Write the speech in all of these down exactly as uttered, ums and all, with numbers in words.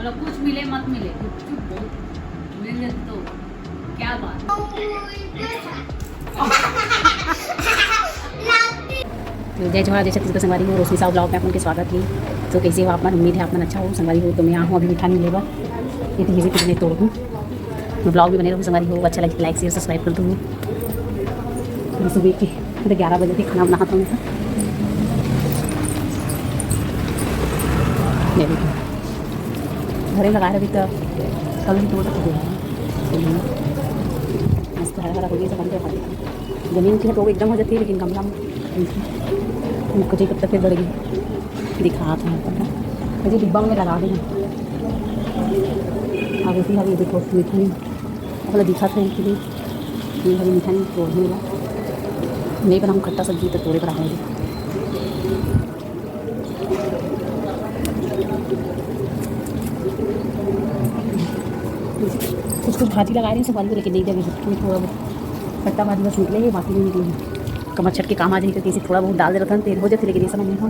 मतलब कुछ मिले मत मिले, गुपचुप बहुत मिल जाए तो क्या बात। तो जय जोहार, जय छत्तीसगढ़ संगवारी हो, रोशनी साहू vlog में आप मन के स्वागत हे। तो कैसे हो आप मन? उम्मीद है आप मन अच्छा हो। संगवारी हो तो मैं आ हूँ अभी मिठानी लेबर, ये तो ये भी कितने तोड़ दूँ। Vlog में बने रहो संगवारी हो, अच्छा लगे like share subscribe कर दो। सुबह के ग्यारह बजे के खाना बनात हूँ। ये देखो, घरे लगा रहे तो कल भी तोड़ सकते हैं। मस्त हरा हरा हो गया, सब बन गया। जमीन की है तो वो एकदम हो जाती है, लेकिन गमला में कच्ची कब तक फिर बढ़ेगी। दिखात हूँ आपको। मुझे डिब्बा में लगा देना। अब इसी, अब ये देखो, मीठा नहीं, मतलब दिखात है कि ये हरी मीठा नहीं, तोड़ दूँगा। नहीं बनाऊँ खट्टा सब्जी तो तोड़े पर आएंगे। कुछ कुछ भाजी लगा रही हूँ, सब आलू लेके नहीं देंगे, थोड़ा बहुत खट्टा भाजी बस निकले, बाकी नहीं निकले। कमर छट के काम आ जाएगी, तो किसी थोड़ा बहुत डाल दे रहता है, तेल हो जाती, लेकिन ये समय नहीं हो।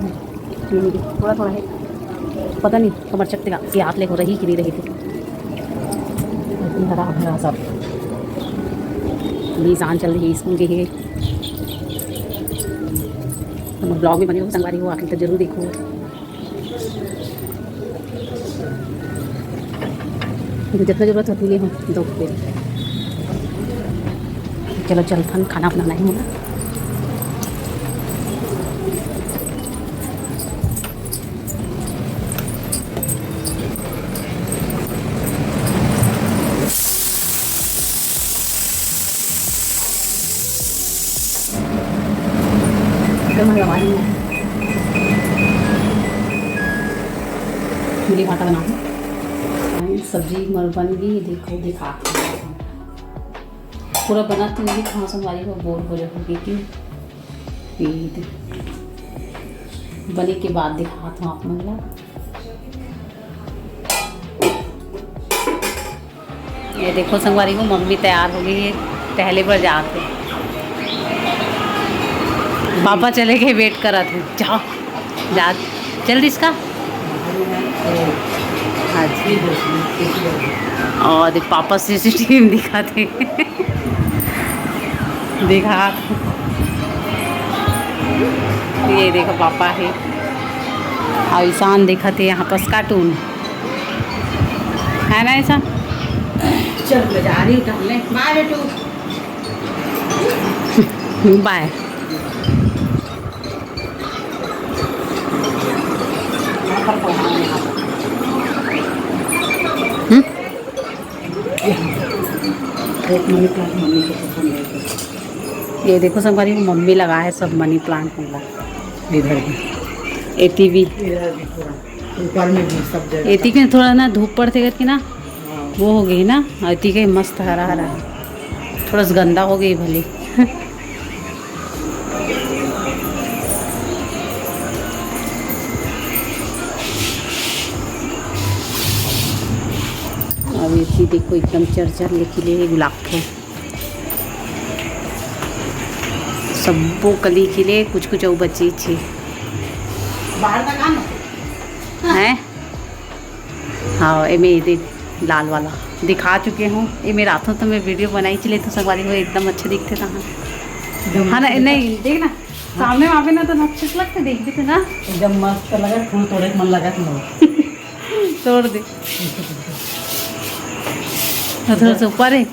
थोड़ा थोड़ा है, पता नहीं कमर छट के हाथ ले हो रही कि नहीं रही थी। हरा भरा सब निशान चल रही है स्कूल के ही। Vlog में बने रहो संगवारी हो, आखिर तक जरूर देखो। जितना जरूरत होती है हम दो। चलो चलथन, खाना बनाना है मोला। फिर मैं लगा दूंगी। मुझे भाटा बना दो। सब्जी मर बन गई, देखो, दिखा। पूरा बना तो नहीं, खाना संगवारी हो, बोर हो जाओगे कि। ये दे। बने के बाद दिखात हूँ आप मन ला। ये देखो संगवारी हो, मम्मी तैयार हो गई है, टहले बर जात हे। पापा चले गए, wait करत हे। जा, जा, जल्दी इसका। अच्छा। और पापा CCTV में दिखात हे। दिखात। ये देखो पापा हे। और ईशान दिखत हे यहाँ पास cartoon। है ना ईशान? चल, मैं जा रही हूँ टहलने। Bye बेटू। Bye। हम्म? एक मनी प्लांट मम्मी को पसंद है। ये देखो संगवारी, मम्मी लगा है सब मनी प्लांट पूरा। इधर भी। एती भी। इधर भी पूरा। ऊपर में भी सब जगह। एती के थोड़ा ना धूप पड़ते करके ना, हाँ। वो हो गई ना, एती के मस्त हरा हरा। थोड़ा सा गंदा हो गई भले। अब ये देखो, एकदम चरचर ले खिले हे गुलाब के। सब्बो कली खिले, कुछ कुछ अउ बचे छे। बाहर तक आना। हैं? हाँ, एमे ये दे लाल वाला दिखा चुके हूँ। एमे रातों तो मैं वीडियो बनाई चले तो संगवारी हो, एकदम अच्छे दिखते था। हाँ ना, नहीं, देख ना, सामने वहाँ पे ना तो अच्छे से लगते, देख भी थे ना। एकदम मस्त लगा, फूल तोड़े के मन लगा था। तोड़ दे। और थोड़ा सा ऊपर है,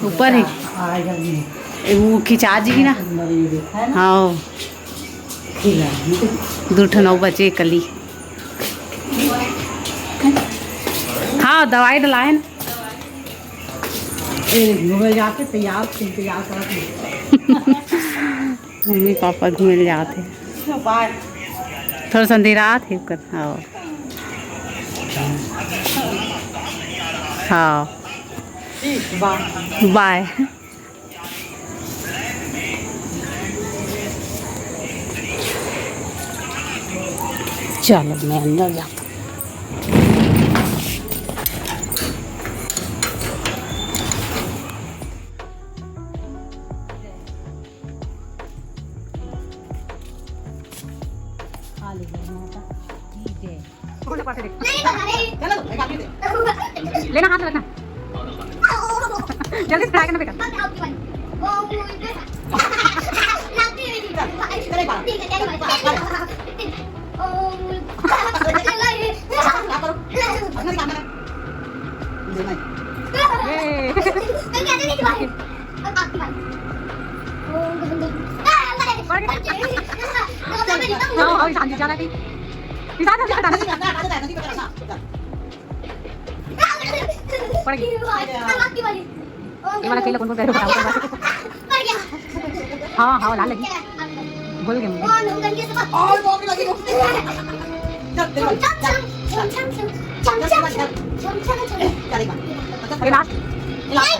ऊपर है। आएगा भी नहीं। ए, वो खिंचा जी ना। अंदर ये देखा है ना? हाँ। ठीक है। दू ठन अउ बचे कली। हाँ, दवाई डलाए ना। ए, घूमे जाके तैयार, तैयार करत हे। मम्मी पापा घूमे ले जात हे। बाय। थोड़ा सा अंधेरा आत हे ओकर। हाँ। हाँ। ठीक, बाय। बाय। चलो, मैं अंदर जाता हूँ। खा ले, माता की जय। चलो, एक आदमी दे। लेना, हाथ में रखना। जल्दी से फ्राई करना बेटा। ये। हाँ, हाँ, ईशान जी, ज्यादा नहीं। ईशान जी, हटाना। पड़ गई। ये वाला खेल कौन कौन सा है, बताओ। हाँ, हाँ, लाल लगी। भूल गए। ये लास्ट।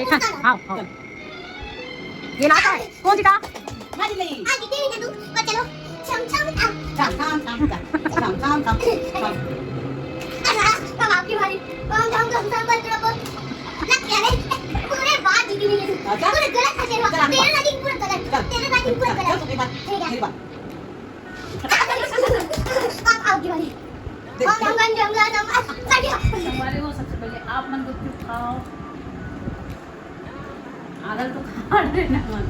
देखा? हाँ, हाँ। ये लास्ट है। कौन जीता? मैं जीत गई। हाँ, जीते ही ना तू। बस चलो। छम छम छम। छम छम छम छम। छम छम छम। अरे, अब आपकी बारी। हम हम हम सब पर पूरा बोल। लग गया रे। पूरे बात जीती नहीं है तू। अच्छा। पूरा गलत था तेरा। चल, तेरा लॉजिक पूरा गलत। चल। तेरा लॉजिक पूरा चल, गलत। चल, एक बार। ठीक है। एक बार। अब आपकी बारी। देख, और हम हम हम हम। हमारे वो सबसे पहले आप मन गुपचुप खाओ। आधा तो खा रहे ना मन।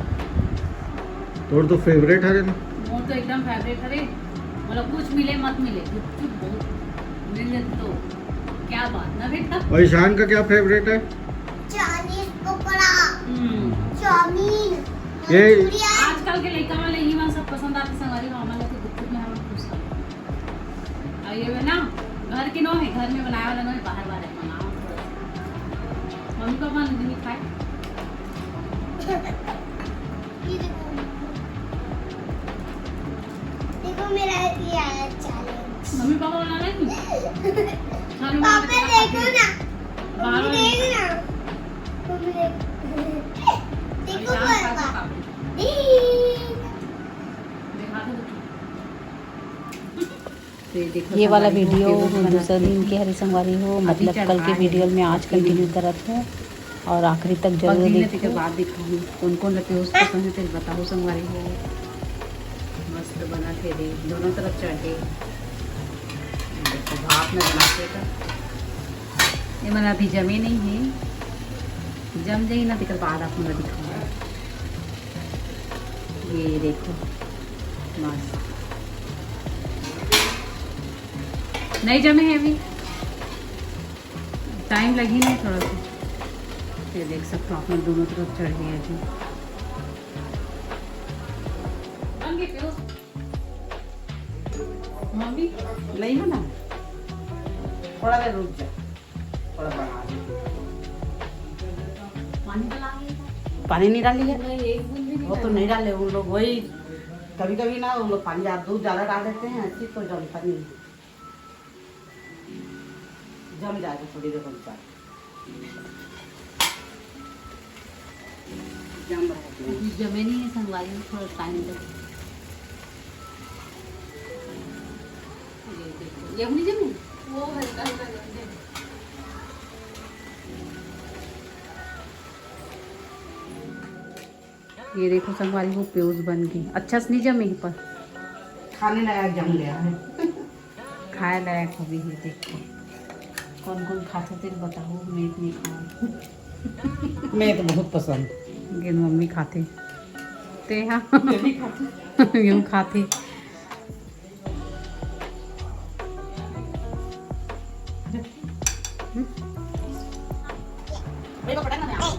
तोर तो फेवरेट हरे ना। मोर तो एकदम फेवरेट हरे। मतलब कुछ मिले मत मिले, गुपचुप बहुत मिले तो क्या बात ना बेटा। और ईशान का क्या फेवरेट है? चाइनीज पकौड़ा, हम्म। चाउमीन, ये मंचूरियन। आजकल के लइका मन ल इही मन सब पसंद आथे संगवारी हो, हमन ल तो गुपचुप में हमन खुश हन। अउ ये ना घर के नो हे, घर में बनाए वाला नो हे, बाहर वाले मंगाओ। मम्मी पापा ने नहीं खाए। ये देखो। देखो मेरा ये आया चैलेंज। मम्मी पापा बना रहे हैं? खाने में पापा देखो ना। बाहर मम्मी देखो ना। मम्मी देखो। देखो पापा। देख। दिखा दो। तो ये देखो ये वाला संगवारी हो, वीडियो पेवस दूसरा बनाते दिन के हरे संगवारी हो, अभी मतलब कल के चढ़ाए वीडियो हैं। में आज कंटिन्यू करत हूँ और आखिरी तक जरूर बघिल ने तेकर देखो। बाद दिखाऊँ, कौन कौन ला पेवस पसंद है, तेल बताओ संगवारी हो। मस्त बना थे रे, दोनों तरफ चढ़े। देखो, भाप में बना के का। ये मन अभी जमे नहीं है, जम जाई ना, तेकर बाद आप मन ला दिखाऊँ। ये देखो, मस्त। नहीं जमे है अभी, टाइम लगी ना थोड़ा सा। ये देख सकते हो आप लोग, दोनों तरफ चढ़ गया है जी। बन गए पेवस? मम्मी, नहीं हो ना, थोड़ा देर रुक जा। थोड़ा बना दे। पानी डाला है? पानी नहीं डाली है? नहीं, एक बूंद भी नहीं वो तो डाला। नहीं डाले उन लोग, वही कभी-कभी ना उन लोग पानी ज्यादा, दूध ज्यादा डाल देते हैं, ऐसी तो जमता नहीं है। जम जाएगा थोड़ी देर बन जाए। जम रहा है। अभी जमे नहीं है संगवारी, थोड़ा टाइम लगे। ये देखो, ये नहीं जमी? वो हल्का हल्का जम गया। ये देखो संगवारी हो, पेवस बन गई। अच्छा से नहीं जमी पर खाने लायक जम गया है। खाए लायक हो गई है। देखो कौन कौन खाथे तेल बताओ, मैं तो नहीं खाऊँ। मैं तो बहुत पसंद। गेन मम्मी खाथे। ते हाँ। मैं भी खाती। यूं खाथे।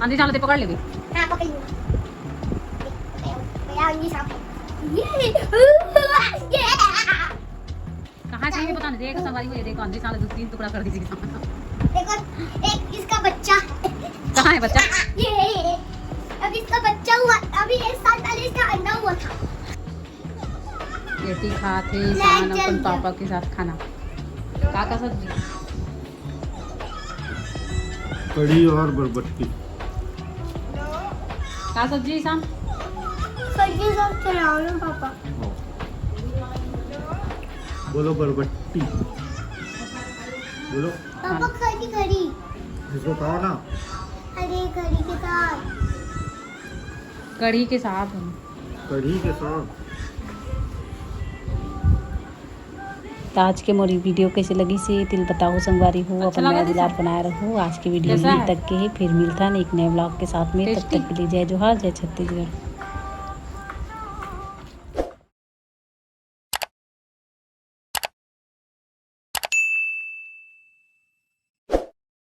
आंधी चाले ते पकड़ लेबे। हाँ, पकड़ लूँ। भैया, ये सांप है। ये, ये। कहाँ चाहिए पता नहीं। देख, संगवारी हो, ये देखो, आंधी चाले दो तीन टुकड़ा कर दीजिए। देखो, एक इसका बच्चा। कहाँ है बच्चा? ये, ये, ये। अब इसका बच्चा हुआ, अभी एक साल पहले इसका अंडा हुआ था। बेटी खात हे ईशान अपन पापा के साथ खाना। का का सब्जी? कढ़ी और बरबट्टी। का सब्जी ईशान? कढ़ी सब चलाओ ना पापा। बोलो बरबट्टी। बोलो। पापा कढ़ी, कढ़ी। इसको खाओ ना। अरे कढ़ी के साथ। कढ़ी के साथ। कढ़ी के साथ। तो आज के मोर वीडियो कैसे लगिस हे, तेला बताहू संगवारी हो, अपन मया दुलार बनाए रहू। आज के वीडियो यही तक के हे, फिर मिलथन एक नए ब्लॉग के साथ में। तब तक के लिए जय जोहार, जय छत्तीसगढ़।